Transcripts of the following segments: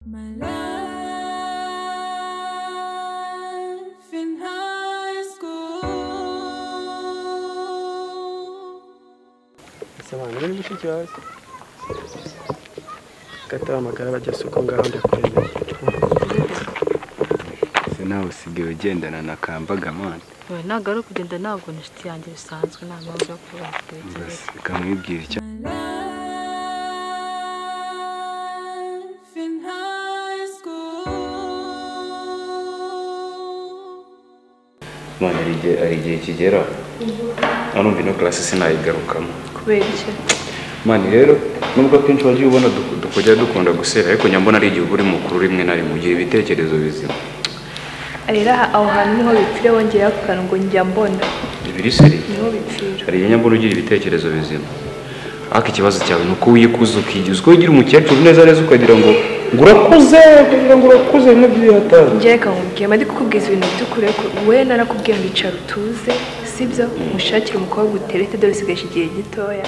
My life in high school. Ese mwana uri mushiki wawe se? Katahamagara bajya soko ngaho ndakwemeye. Ese nawe usigaye ugendana na Kambaga man? Oya ntabwo ari ukugenda, ntabwo ni inshuti yanjye bisanzwe, nta mpamvu yo kuba Basi ikamwibwira icyo. My life in high school. Mwana hari igihe kigera arumva ino class sinayigarukamo. Kubera iki? Mani rero nubwo akenshi wagiye ubona dukujya dukunda gusera, ariko njya mbona ari igihe uba uri mukuru rimwe na rimwe ugira ibitekerezo bizima. Rero aho hantu niho bipfira, wongeraho akantu ngo njya mbona. Biri seri Niho bipfira. Hari igihe njya mbona ugira ibitekerezo bizima, ariko ikibazo cyawe ni uko wikuza ukigiza uko ugira umukecuru neza neza ukagira ngo urakuze, ukagira ngo urakuze bimwe by'ihatari. Njye reka nkubwire, mba ndi kukubwiza ibintu by'ukuri, ariko we narakubwiye ngo icara utuze, sibyo? Mushakire umukobwa uterete, dore usigaje igihe gitoya.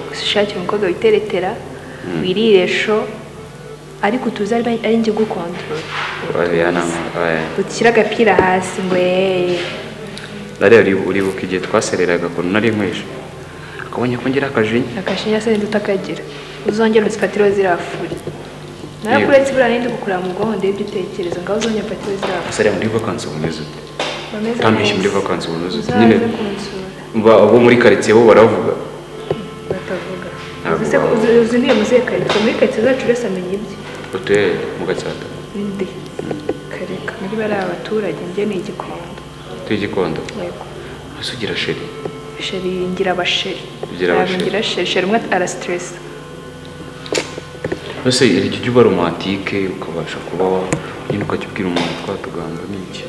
Gusa ushakire umukobwa witeretera, wirire sho, ariko utuze ari njye ugukontorora. Oya, oya. Ushyire agapira hasi ngo yeye. Rero uribuka igihe twasereraga ukuntu nari nkwije, akabonye ko ngira akajinya. Akashinya se utakagira. Uzongera uzifatire zirafuri. Narakuretse buriya nindi kukureba mu bwonko ndebe ibyo utekereza, ngaho uzongera ufatire zirafuri. Gusa reba muri vakansi bumeze ute? Bameze Utambeshye muri neza. vakansi bumeze ute? Uzaze Nyine kunsura. abo muri karitsiye bo baravuga. Batavuga. Ntabwo Uzi se bavuga. uzi niyo muzihe karitsiye, muri karitsiye zacu wese amenya ibye. Utuye mu Gatsata. Inde. Kareka muri bariya abaturage njye ni Igikondo. Utuye Igikondo? Yego. Ese ugira sheri? Sheri ngira abasheri. Ugira Ntabwo abasheri. ngira sheri, sheri umwe arastressa. Ese hari igihe ujya uba romantike ukabasha kuba nyine ukajya ubwira umuntu twatugamba ni iki?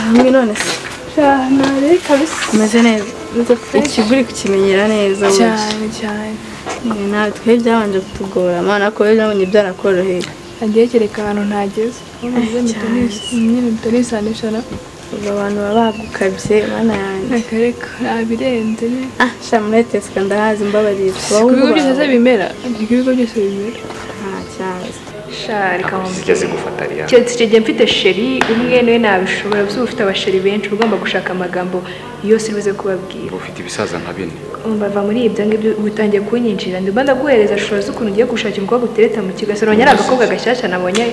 Hamwe none se Cyane kabisa. umeze neza, ikigo uri kukimenyera neza burya. Cyane cyane. Nawe twe byabanje kutugora mana, ko byabonye byarakoroheye. Agiye kereka ahantu ntageze. Cyane. Nyine mpita nisanisha na Ubwo abantu baba bagukabye mana yanjye. akareka nabirenze nyine. Ah sha muri tesika ndahazi mbabarira. Ku bigo byose se bimera, ku bigo byose bimera. Nta cyazi. Sha reka Ntabwo zijya zigufata Ariya. Keretse icyo gihe mfite sheri umwe niwe nabishobora, uba ufite abasheri benshi uba ugomba gushaka amagambo yose uri buze kubabwira. Uba ufite ibisaza nka bine. Umva muri ibyo ngibyo utangiye kunyinjira, ndimo ndaguhereza shora z'ukuntu ugiye gushakira umukobwa utereta mu kigo. Ese nabonye ari agakobwa gashyashya nabonye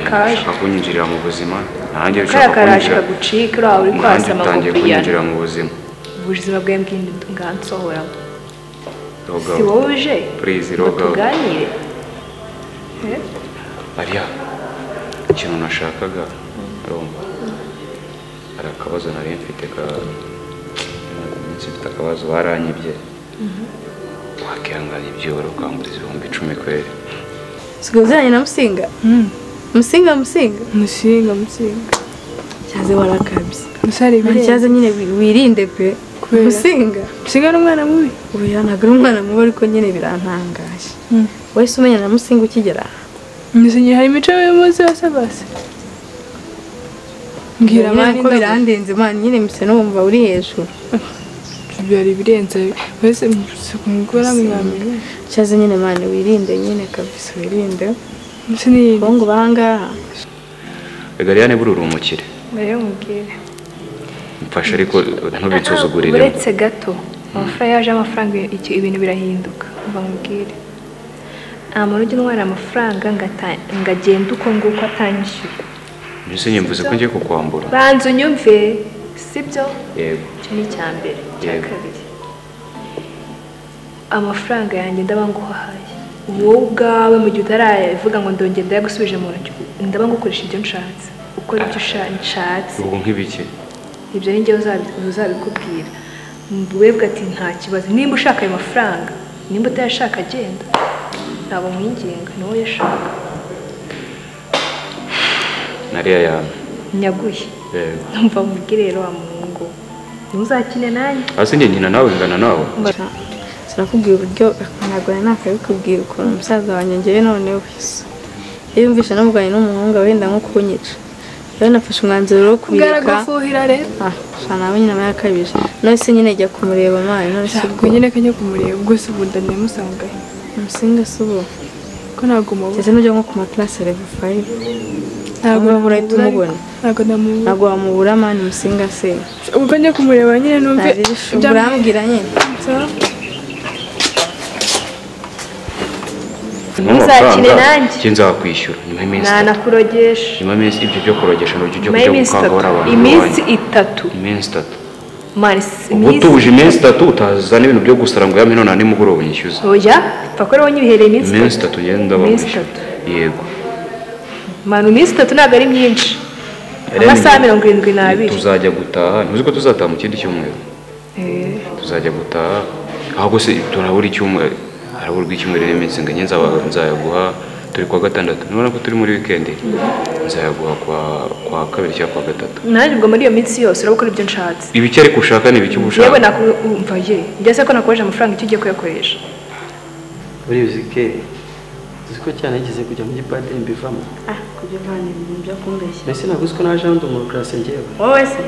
kaje. Ushaka kunyinjirira mu buzima, nanjye Kariya ushaka karaje kunyinjira. kagucika, uriya uri Nanjye kwasama ngo utangiye biyana. kunyinjira mu buzima. Ubuzima bwawe mbwindi ngansohoramo. Roga. Si wowe uje? Please, Ngo roga. tuganire. Eh? Ariya, ikintu nashakaga urumva hari akabazo nari mfite ka iminsi mfite akabazo baranyibye. Wakihangana ibyoro ukanguriza 10,000 kweri. Usigaye uziranye na Musinga? Musinga Musinga? Musinga Musinga. Cyaze warakabye. Musare birenze. Cyaze nyine wirinde pe. Kubera? Musinga. Musinga ni umwana mubi. Oya ntabwo ari umwana mubi, ariko nyine birantangaje. Wahise umenya na Musinga ukigera aha? Musinga hari imico y'umunsi wose basi. Mbwira Nyine mani ko birandenze mani, nyine mpise numva uri hejuru. Byari birenze wese kumugora mwamenye. Cyaze nyine mani wirinde nyine kabisa wirinde. Musinga Abahungu bahangaha. Ega Ariane buri uri umukire. Rero mubwire. Mfasha ariko ntubinsuzuguriremo. Uretse gato amafaranga yaje, amafaranga ibintu birahinduka. Umva nkubwire. Nta muntu ujya untwara amafaranga ngagenda uko nguko atanyishyuye. Mbese nyimvuze ko ngiye kukwambura. Banza unyumve, sibyo? Yego. Icyo ni icya mbere. Icya Yego. kabiri, amafaranga yanjye ndaba nguhaye wowe ubwawe, mu gihe utarayavuga ngo ndongera ndayagusubije mu ntoki, ndaba ngukoresha ibyo nshatse, ukora ibyo nshatse. Ubwo nk'ibiki? Ibyo ni njye uzabikubwira. Webwe ati nta kibazo, nimba ushaka ayo mafaranga, nimba utayashaka agenda. Ntabwo nkwinginga, ni wowe uyashaka. Nariya yame. Nyaguye. Yego. Numva mubwire rero wa muhungu. Ntuzakine nanjye. Hasi njye nkina nawe ngana nawe. Sinakubwiye uburyo ntabwo nakabikubwira ukuntu umusaza wanjye ngewe noneho iyo yumvishe namuganye n'umuhungu wenda nko kunyica. Rero nafashe umwanzuro wo kubireka. Bwaragufuhira rero. Ah, shana nawe nyine amayakabije. None se nyine jya kumureba mwana, none se ubwo nyine kajya kumureba ubwo se ubu ndamusangaye. Musinga se ubu. Ko ntabwo mubona. Ndetse n'ujya nko ku ma class level 5. Ntabwo urahita umubona. Ntabwo namubura. Ntabwo wamubura mani Musinga se. Ubwo njya kumureba nyine numve ibyo urambwira nyine. Ntuzakine nanjye. Njye nzakwishyura nyuma y'iminsi itatu. Nanakurogesha. Nyuma y'iminsi ibyo byo kurogesha n'ibyo byo kujya gukangura abantu. Iminsi itatu. Iminsi itatu. Mani utuje iminsi itatu utazana ibintu byo gusara ngo yame none nimugoroba unyishyuze. Oya, pfa ko rero nyibihereye iminsi itatu. Iminsi itatu ngenda bamwishyura. Yego. Mani iminsi itatu ntabwo ari myinshi. Amasaha 72. Tuzajya gutaha, ntuzi ko tuzataha mu kindi cyumweru. Tuzajya gutaha. Ahubwo se turabura icyumweru. Harabura icyumweru n'iminsi nganye nzayaguha turi kwa gatandatu. Nubona ko turi muri weekend nzayaguha kwa kabiri cyangwa kwa gatatu. Nanjye ubwo muri iyo minsi yose urabukora ibyo nshatse. Ibiki ariko ushaka ni ibiki ushaka. Yewe nakumva ye. Njye se ko nakoresha amafaranga icyo ugiye kuyakoresha. Urizi ke uziko cyane yigeze kujya muri padiri mbivamo. Ah, kujya bana ibintu byo kumbeshya. Mbese naguze ko naje ndi mu classe ngewe. Wowe se?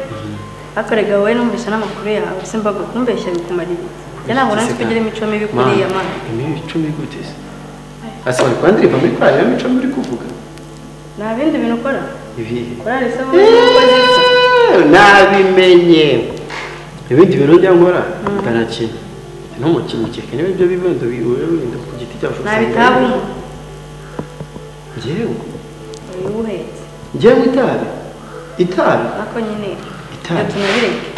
Akorega wowe numvise n'amakuru yawe simbaga kumbeshya bikumara ibi. Njye ntabwo nari kugira imico mibi kuriya mana. Imico mibi gute se? Asa bari kwandiriba muri korali iyo mico mibi uri kuvuga. Nta bindi bintu ukora? Ibihe? Korali se wowe umukozi nabimenye. Ibindi bintu njya nkora ndanakina. N'umukinnyi keke niba ibyo bibondo biwenda ku giti cyacu. Nta bitabu. Njyewe ubuhetse. Njyewe itabi. Itabi. Ako nyine. Itabi. Tunabireke.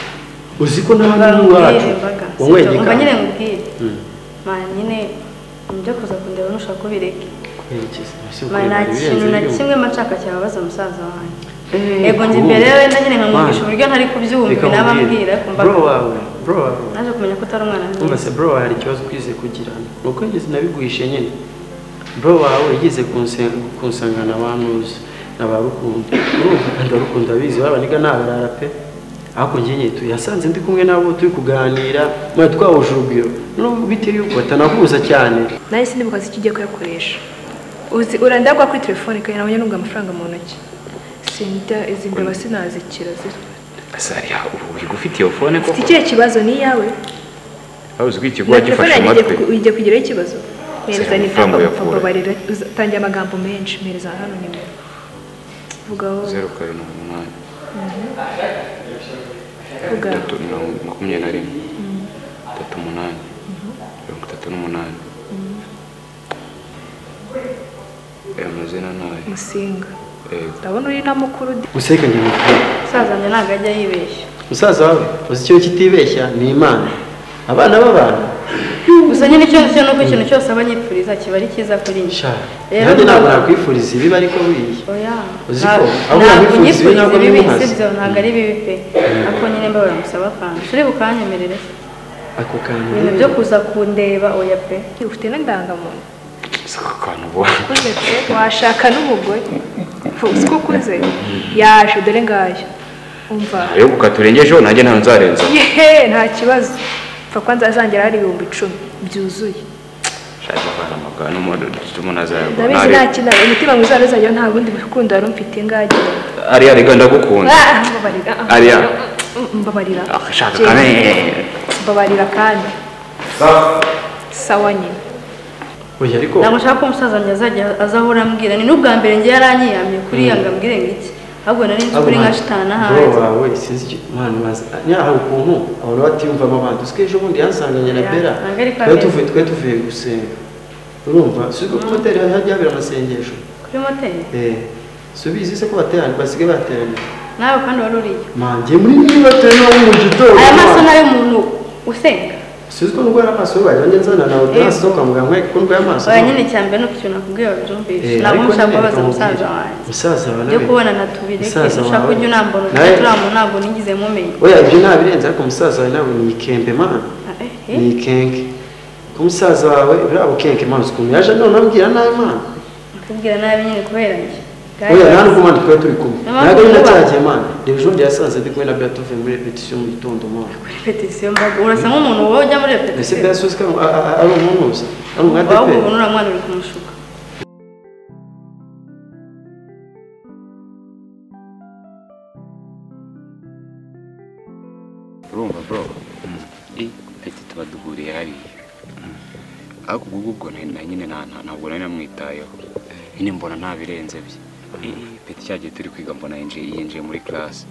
Uzi ko nta n'uwacu wanyweye igikamba nyine nkubwire mani nyine ibyo kuza kundeba nushaka kubireke mani nta kintu na kimwe mashaka cyababaza musaza wanjye yego njye imbere wenda nyine nkamwumvisha uburyo ntari kubyumva nabambwira bro wawe bro wawe naje kumenya ko utari umwana mwiza umva se bro wawe hari ikibazo ukwize kugirana nuko yigeze nabiguhishe nyine bro wawe yigeze kunsangana abantuzi na ba Rukundo urumva kandi Rukundo abizi babaniga nabarara pe ariko njye nyitu yasanze ndi kumwe nabo turi kuganira mwe twahuje urugwiro n'ubu bitewe yuko batanahuza cyane naye sindibuka icyo ugiye kuyakoresha uzi urandagwa kuri telefone kandi nabonye nubwo amafaranga mu ntoki sinda izi mbeba sinazikira Asariya ubu ufite iyo phone koko ufite ikihe kibazo ni iyawe aho uzi ko ikigo gifashe amatwi ugiye kugiraho ikibazo mpereza ni mbabarira utangiye amagambo menshi mpereza hano nimero vuga wowe 0.8 3 21 38 38 amazina nayo Musinga ndabona uri na mukuru Museka njye mukuru musaza njye ntabwo ajya yibeshya musaza wawe uzi icyo kitibeshya ni Imana abana b'abantu gusa nyine icyo cyo nuko ikintu cyose aba anyifuriza kiba ari cyiza kuri njye nanjye ntabwo nakwifuriza ibibi ariko buriya uzi ko ahubwo nakwifuriza ibibi ntabwo bibi sibyo ntabwo ari bibi pe ariko nyine mbabara musaba akantu turi bukanyemerere ako kantu ibintu byo kuza kundeba oya pe ufite n'indangamuntu ako kantu ubona ukuze pe washaka n'umugore uzi ko ukuze yaje dore ngayo umva ayo gukaturengejeho nanjye ntawe nzarenza yehe nta kibazo pfa kwanza azangera hari 10,000 byuzuye ndabizi nta kintu umutima mwiza wari nta bundi rukundo wari umfite ngagira Ariya rega ndagukunda Ariya mbabarira shaka kane mbabarira kandi sawa nyine oya ariko ntabwo nshaka ko umusaza wanjye azajya azahora ambwira ni n'ubwa mbere njye yaranyiyamye kuriya ngo ambwire ngo iki ahubwo nari nzi kuri nka shitani ahandi bro wawe sinzi icyo mwana maze hari ukuntu abantu batiyumvamo abandi uzi ko ejo bundi yansanganye na Bella twe tuvuye gusenga urumva si uko kuri moteri hajya habera amasengesho kuri moteri si ubizi se ko bateranye basigaye bateranye nawe kandi wari uriyo manjye muri niba bateranye mu gitondo aya maso nayo umuntu usenga si uzi ko ndwara amaso y'ubaye njye nzana na ordonnance zo kwa muganga ko ndwaye amaso oya nyine cyambere nuko ikintu nakubwiye wabyumvise ntabwo nshaka kubabaza musaza wanjye musaza wawe byo kubona tubireke ushaka ujya unambona uriya muntu ntabwo nigeze mumenya oya ibyo ntabirenze ariko musaza wawe nawe ni ikembe mana ni ikenke ko musaza wawe buriya bukenke mana ukuntu yaje none ambwira nabi mana akubwira nabi nyine kubera njye Oya nta nubwo mani twari turi kumwe. Ntabwo ari nacyagiye mani. Reba ejo bundi yasanze ndi kumwe na Beato tuvuye muri repetition mu gitondo mani. Repetition mbaga urasa nk'umuntu wowe ujya muri repetition. Ese Beato uzi ko ari umuntu uzi? Ari umwa ADEPR. Ahubwo ubona uriya mwana uri kumushuka. Urumva bro? Peti tuba duhuriye hariya. Ariko ubwo ngubwo nyine ntabwo nari namwitayeho. Nyine mbona nta birenze bye. Peti cyagiye turi kwiga mbona yinjiye muri class.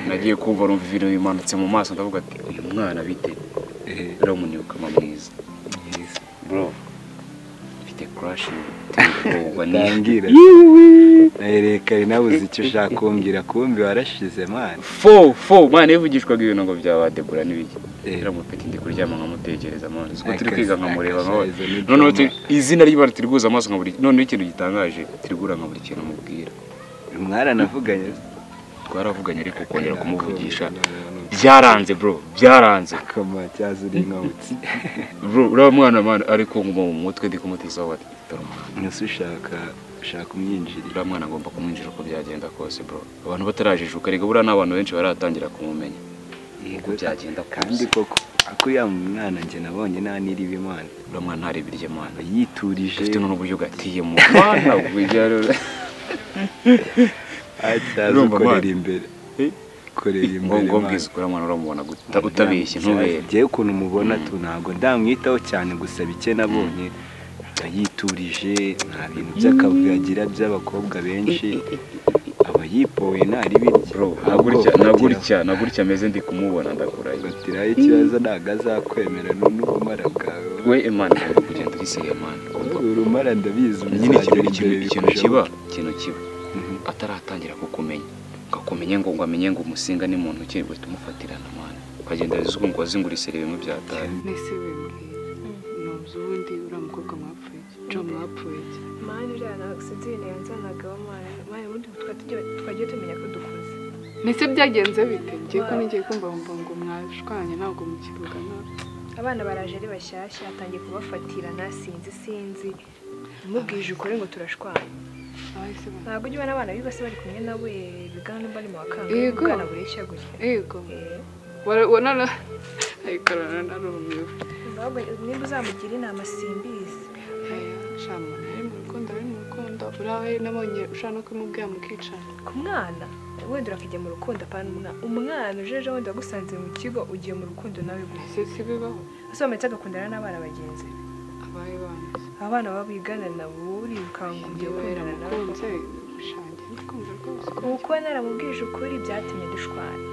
Nagiye kumva numva ibintu bimanutse mu maso ndavuga ati uyu mwana bite? Uriya munyukama mwiza. Bro, mfite crush tangira. Nahereka nabuze icyo ushaka kumbwira kumbi warashize man. Fo man yivugishwaga ibintu ngo byaba Debora n'ibiki. Era mupeti ndi kuryama nkamutekereza man. Siko turi kwiga nkamureba nkawe. None izina ry'ibara turiguza amaso nka buri none ikintu gitangaje turigura nka buri kintu mubwira. Mwaranavuganye? Twaravuganye ariko kongera kumuvugisha byaranze bro, byaranze. Kama cyazuri nkabutsi. Bro, uriya mwana man ariko nguma mu mutwe ndi kumutiza wati. Nese ushaka kumwinjira. Uriya mwana agomba kumwinjira uko byagenda kose bro. Abantu batarajijuka rega buriya n'abantu benshi baratangira kumumenya. Uko byagenda kandi koko akuriya mwana nje nabonye nta niriba Imana. Uriya mwana ntaribirye Imana. Yiturije. Afite n'uburyo gatiye mu mwana bujya. Acha ukorera imbere. Korera imbere. Ngo mbwize ukuri mwana uramubona gute utabeshye ntubere. Ngiye ukuntu mubona tu ntago ndamwitaho cyane gusa bike nabonye yiturije nta bintu by'akavuyo agira by'abakobwa benshi aba yipoye ntari birya. Bro, nagurya ameze ndi kumubona ndakuraye. Batiraye ikibazo ntago azakwemera n'ubumara bwawe. We Imana ugomba kugenda uriseye Imana. Urumara ndabizi. Nyine ikintu kiba ataratangira kukumenya ngakumenye ngo amenye ngo umusinga ni muntu ki uhita umufatirana mwana ukagenda ngo azingurisire bimwe byataye. Nese bimbwira nubwo ubundi uriya mukobwa mwapfuye iki? Jo mwapfuye iki? Mani uriya sinzi ibintu yanzanagaho mani. Mani ubundi twagiye tumenya ko dukuze. Nese byagenze bite? Ngiye ko nigiye kumva ngo mwashwanye ntabwo mukivugana. Abana baraje ari bashyashya atangiye kubafatirana sinzi mubwije ukore ngo turashwana. Ntabwo ujya ubona abana bibase bari kumwe nawe bigana bari mu wakanga ubwana bureshya gutya. Yego. Warana ayikarana narumiwe. Ntabwo nimba uzamugira inama simbizi. Aya shama ari mu rukundo urawe nabonye ushaka no kumubwira mukicana. Ku mwana wenda urakajya mu rukundo apana umwana ujeje wenda wagusanze mu kigo ugiye mu rukundo nawe gusa. Si bibaho. Usometse agakundana n'abana bagenzi be. Abaye bana. Abana babigana nabo urirukanka ugiye gukundana nabo. Kuko naramubwije ukuri byatumye dushwana.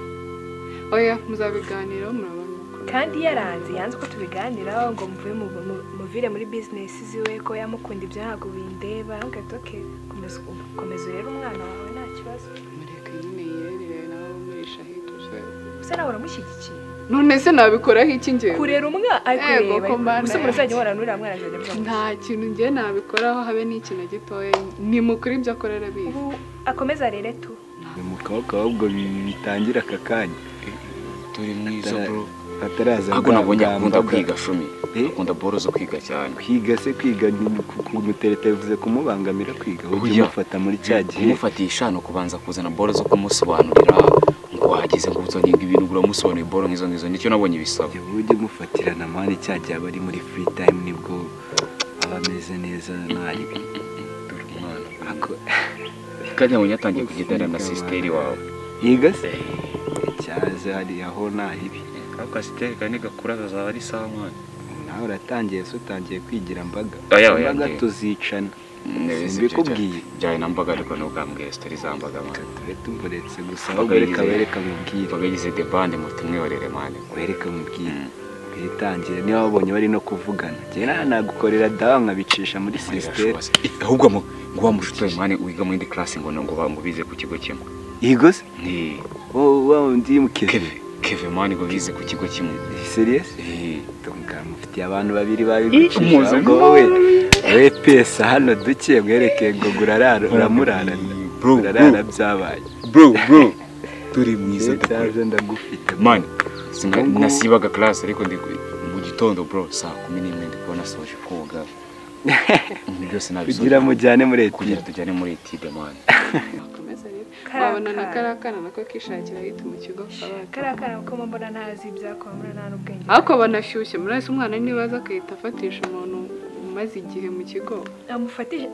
Oya muzabiganiraho murabona. Kandi yaranze yanze ko tubiganiraho ngo mvuye muvire muri business ziwe ko yamukunda ibyo ntabwo bindeba. Ngati okay komeza rero umwana wawe nta kibazo. Mureke nyine yirerere nawe umurisha hituje. Gusa nawe uramushyigikiye. None se nabikoraho iki ngiye? Kurera umwana ariko gusa murazajya uhorana uriya mwana azajya avuga. Nta kintu ngiye nabikoraho habe n'ikintu gitoya ni mukuri ibyo akora arabizi. Akomeza rere tu. Mu kaboko ahubwo bitangira aka kanya. Turi mwiza bro. Ataraza ahubwo nabonye akunda kwiga shumi. Akunda boro zo kwiga cyane. Kwiga se kwiga kumutereta bivuze kumubangamira kwiga ujye umufata muri cya gihe. Kumufatisha no kubanza kuzana boro zo kumusobanurira ngo wagize ngo uzanye ibintu uramusobanurira boro nkizo ngizo nicyo nabonye bisaba. Ujye umufatirana mani cya gihe aba ari muri free time nibwo aba ameze neza ntari. Dore umwana. Kandi nabonye atangiye kugendana na sisteri wawe. Yiga se? Cyaze hari aho ntaribi. Ako sisteri kandi gakura kazaba ari sawa mwana. Nawe uratangiye se utangiye kwigira mbaga. Mbaga tuzicana. Simbikubwiye. Byaye na mbaga ariko ntugambwire story za mbaga mwana. Tube tumuretse gusa ahubwo reka wereka mubwire. Mbaga yize the band mutumwiyorere mwana. Wereka mubwire. Bitangiye niba wabonye bari no kuvugana. Njye nagukorera dawa nkabicisha muri sisteri. Ahubwo ngo wa mushuti mwana wiga muri class ngo ngo bize ku kigo kimwe. Yego se? Ni. Wowe ndi mukeve. Keve mani ngo bize ku kigo kimwe. Serious? Tunga mufitiye abantu babiri babigucisha ngo wowe we pesa hano duke mwereke ngo gurarara uramurarana. Urarara byabaye. Bro turi mwiza ndaje ndagufite. Man nasibaga class ariko ndi mu gitondo bro saa 11 ndi kubona soje koga. Byose nabisoje kugira mujyane muri kugira etide tujyane muri etide man. Akomeza rero wabona na karakana nako kishakira hita mu kigo kabana. Karakana kuko mbona ntazi ibyakora mbona nta n'ubwenge. Ariko banashyushye muri ese umwana nibaza akahita afatisha umuntu umaze igihe mu kigo amufatije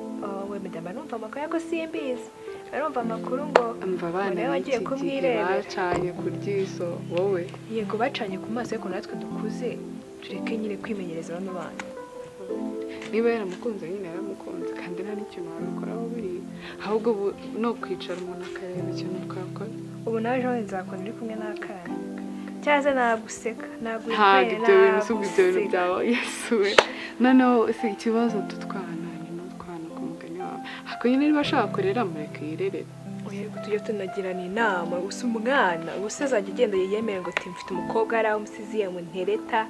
we madame numva amakuru yako simbizi arumva amakuru ngo amva abana wagiye kumwirebera bacanye ku ryiso wowe yego bacanye ku maso ariko natwe dukuze tureke nyine kwimenyereza bano bana. Niba yaramukunze nyine yaramukunze kandi nta n'ikintu wabikoraho buriya ahubwo no kwicara umuntu akareba ikintu twakora. Ubu nawe ejo nzakora uri kumwe n'akana cyaza naguseka ntabwo ibyo bintu si ibyo bintu byawe Yesu we. Noneho si ikibazo tutwana ni n'utwana ku mugani wawe ariko nyine niba ashaka kurera mureke yirerere. Oya ariko tujye tunagirana inama gusa umwana ubuse azajya agenda yiyemere ngo mfite umukobwa ari aho umusiziye mu ntereta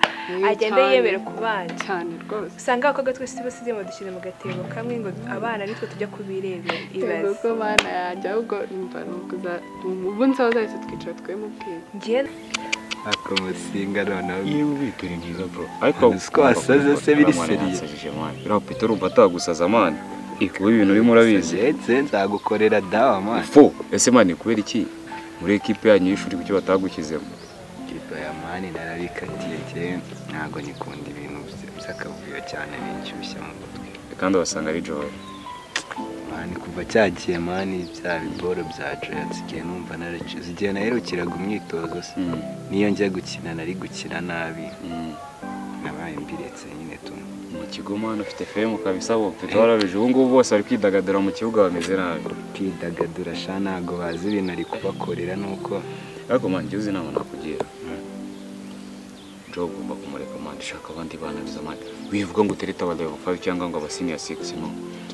agenda yiyemere ku bana cyane rwose. Usanga abakobwa twese basiziye badushyira mu gatebo kamwe ngo abana nitwe tujya kubirebera ibaze ko bana yajya ahubwo numva nukuza ubu nsaza twicara twemubwira ngiye akamusinga noneho yewe bituri byiza bro ariko siko wasaze se biri seriye bro Peter urumva atagusaza man ikuba ibintu urimo urabizi ndetse nzagukorera dawa man fo ese man kubera iki muri equipe yanyu y'ishuri kuki batagukizemo? Equipe ya man narabikatiye je ntago nikunda ibintu by'akavuyo cyane binshyushya mu mutwe kandi wasanga ari joy man kuva cyagiye man bya biboro bya joy nsigiye numva naracize igihe naherukiraga umwitozo se niyo njya gukina nari gukina nabi nabaye mbiretse nyine tu mu kigo man ufite fame kabisa bo Peter warabije ubu ngubu bose bari kwidagadura mu kibuga bameze nabi kwidagadura sha ntago bazi ibintu ari kubakorera nuko ariko man njye uzi inama nakugira Joe ugomba kumureka man shaka abandi bana biza man wivuga ngo utereta aba level 5 cyangwa ngo aba senior 6 no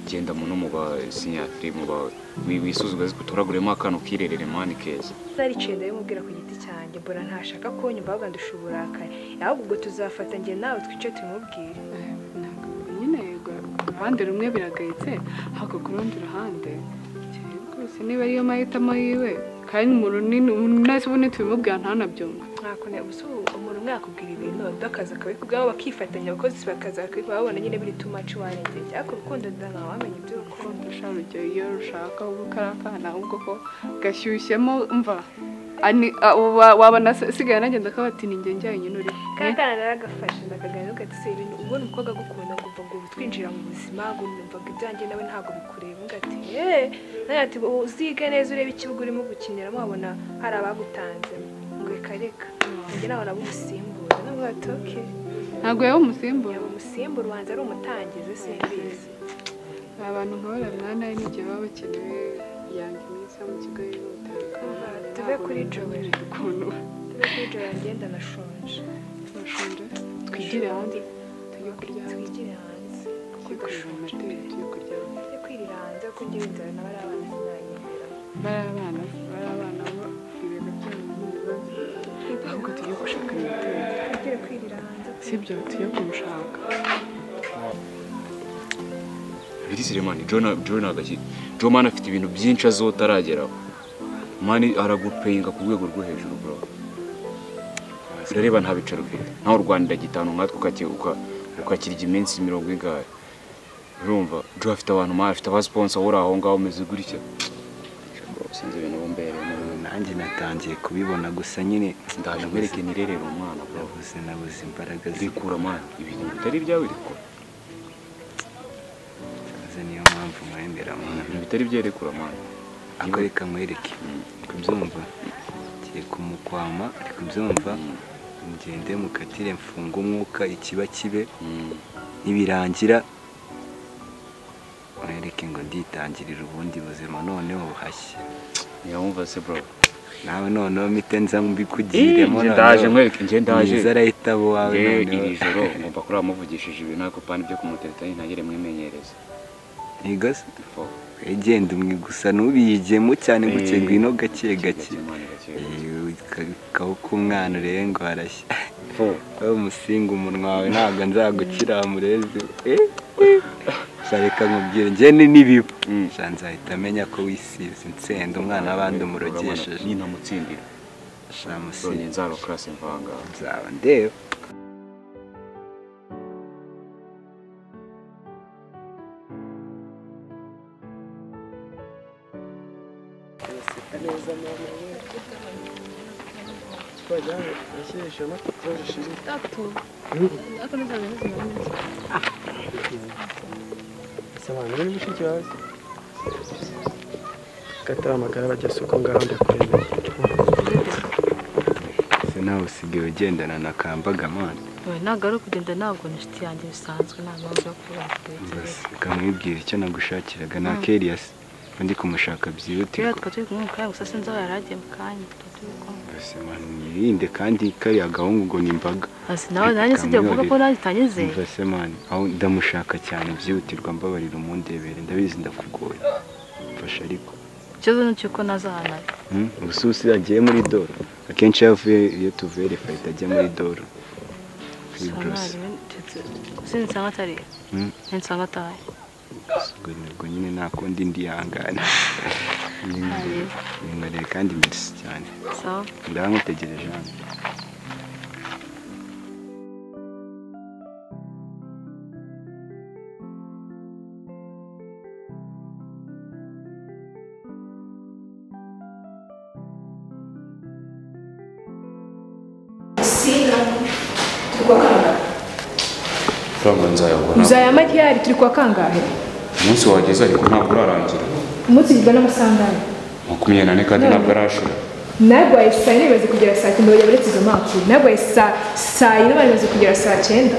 genda mu no mu ba senior 3 mu ba wisuzuga zikutoraguremo akantu kirerere man keza. Naricaye ndabimubwira ku giti cyanjye mbona ntashaka ko nyumva ahubwo ndusha uburakari ahubwo ubwo tuzafata njye nawe twice tumubwire. Nyine yego uruhande rumwe biragayitse ariko ku rundi ruhande rwose niba ariyo mahitamo yiwe kandi umuntu nini nase ubundi tubimubwira ntanabyumva. Mwakone umuntu mwakubwira ibintu bakaza akabikubwira bakifatanya abakozi bakaza babona nyine biri too much warengeye ariko urukundo nta wamenya iby'urukundo sha rujya iyo rushaka ubu karakana ahubwo ko gashyushyemo mva wabona sigaye nagenda akaba ati ni njye njyanye uri karakana naragafashe ndakaganira ugati se ibintu ubona umukobwa agukunda ngo umva ngo twinjira mu buzima ngo numvaga ibyanjye nawe ntabwo bikureba ugati nawe ati uzige neza urebe ikibuga urimo gukiniramo wabona hari abagutanze ngo reka reka njye nawe nabumusimbura nubwo ati okay ntabwo yaba umusimbura yaba umusimbura ubanza ari umutangizi simbizi. Abantu nka bariya mwana n'igihe baba bakenewe yanga iminsi yo mu kigo yihuta. Tuve kuri Joel ukuntu tuve kuri Joel ngenda nashonje nashonje twigire hanze tujye kurya twigire hanze tujye kurya tujye kurya tujye kwirira hanze kuko ngiye inzara na bari abana sinayemera bari abana bo ibintu byabo n'ibibazo ahubwo tujye gushaka imiteri twigire kwirira hanze sibyo tujye kumushaka Birisire man Joe nagaki Joe man afite ibintu byinshi azotarageraho man aragupeyinga ku rwego rwo hejuru bro. Urareba nta bicaro ufite nta u Rwanda gitanu nkatwe ukakirya iminsi mirongo ingahe urumva Joe afite abantu man afite aba sponsor uri aho ngaho umeze gutya bro sinzi ibintu bumbere nanjye natangiye kubibona gusa nyine ndaje nkwereke nirerera umwana bro nabuze imbaraga zikura man ibintu bitari ibyawe rikora niyo mpamvu mwemera mwana ibintu bitari byerekura mwana ako reka nkwereke kubyumva kiye kumukwama ari kubyumva ngende mukatire mfunga umwuka ikiba kibe nibirangira mwereke ngo nditangirira ubundi buzima noneho hashya yumva se bro nawe noneho mpite nza mbikugiremo ndaje nkwereke nge ndaje mwiza arahita abo wawe noneho iri joro ngomba kuraba muvugishije ibintu ariko pani byo kumutereta ntagire mwimenyereza Niga se egenda umwe gusa ntubiyigemo cyane ngo ngwino gake gake kaho k'umwana urebe ngo arashya wowe umusinga umunwa wawe ntabwo nzagukira murezi reka nkubwire njye nibiba nzahita amenya ko wisize insenda umwana w'abandi umurogesheje ninamutsindira nzaro class mvanga nzaba ndeba. Araseka neza mama we. Twajyanye ashyirishamo tatouage shiri. Tatu. Ariko nizaba nizaba neza. Ese abantu ni mushiki wawe? Kataramagara bajya suko ngaho ndakwemeye. Ese nawe usigaye ugendana na Kambaga man. Oya ntabwo ari ukugenda, ntabwo ni inshuti yanjye bisanzwe, nta mpamvu yo kuvuga ngo Kamwibwira icyo nagushakiraga na Kerias ndi kumushaka byihutirwa. Rero turi kumwe mu kanya gusa sinzi aho yari agiye mu kanya turi kumwe. Mbese man mwirinde kandi kariya gahungu ngo ni imbaga. Asi nawe nanjye sijya kuvuga ko nanjye utanyizeye. Mbese man aho ndamushaka cyane byihutirwa, mbabarira umundebere, ndabizi ndakugoye. Mfasha ariko. Ikibazo ni cyuko naza ahantu ari. Ubususi agiye muri doro. Akenshi yavuye iyo tuvuye refayita ajya muri doro. Sinsanga atari. Nsanga ataye. Ubwo nyine nta kundi ndihangana. Ningareye kandi merci cyane. Sawa. Ndamutegereje hano. Uzayama ryari? Turi kwa kangahe? Umunsi wageze ariko ntabwo urarangira. Umunsi ugizwe n'amasaha angahe? 24 kandi ntabwo arashira. Nagwaye saa 4 bimaze kugera saa 9, bajya baretse izo mpapuro. Nagwaye saa 4 bimaze kugera saa 9.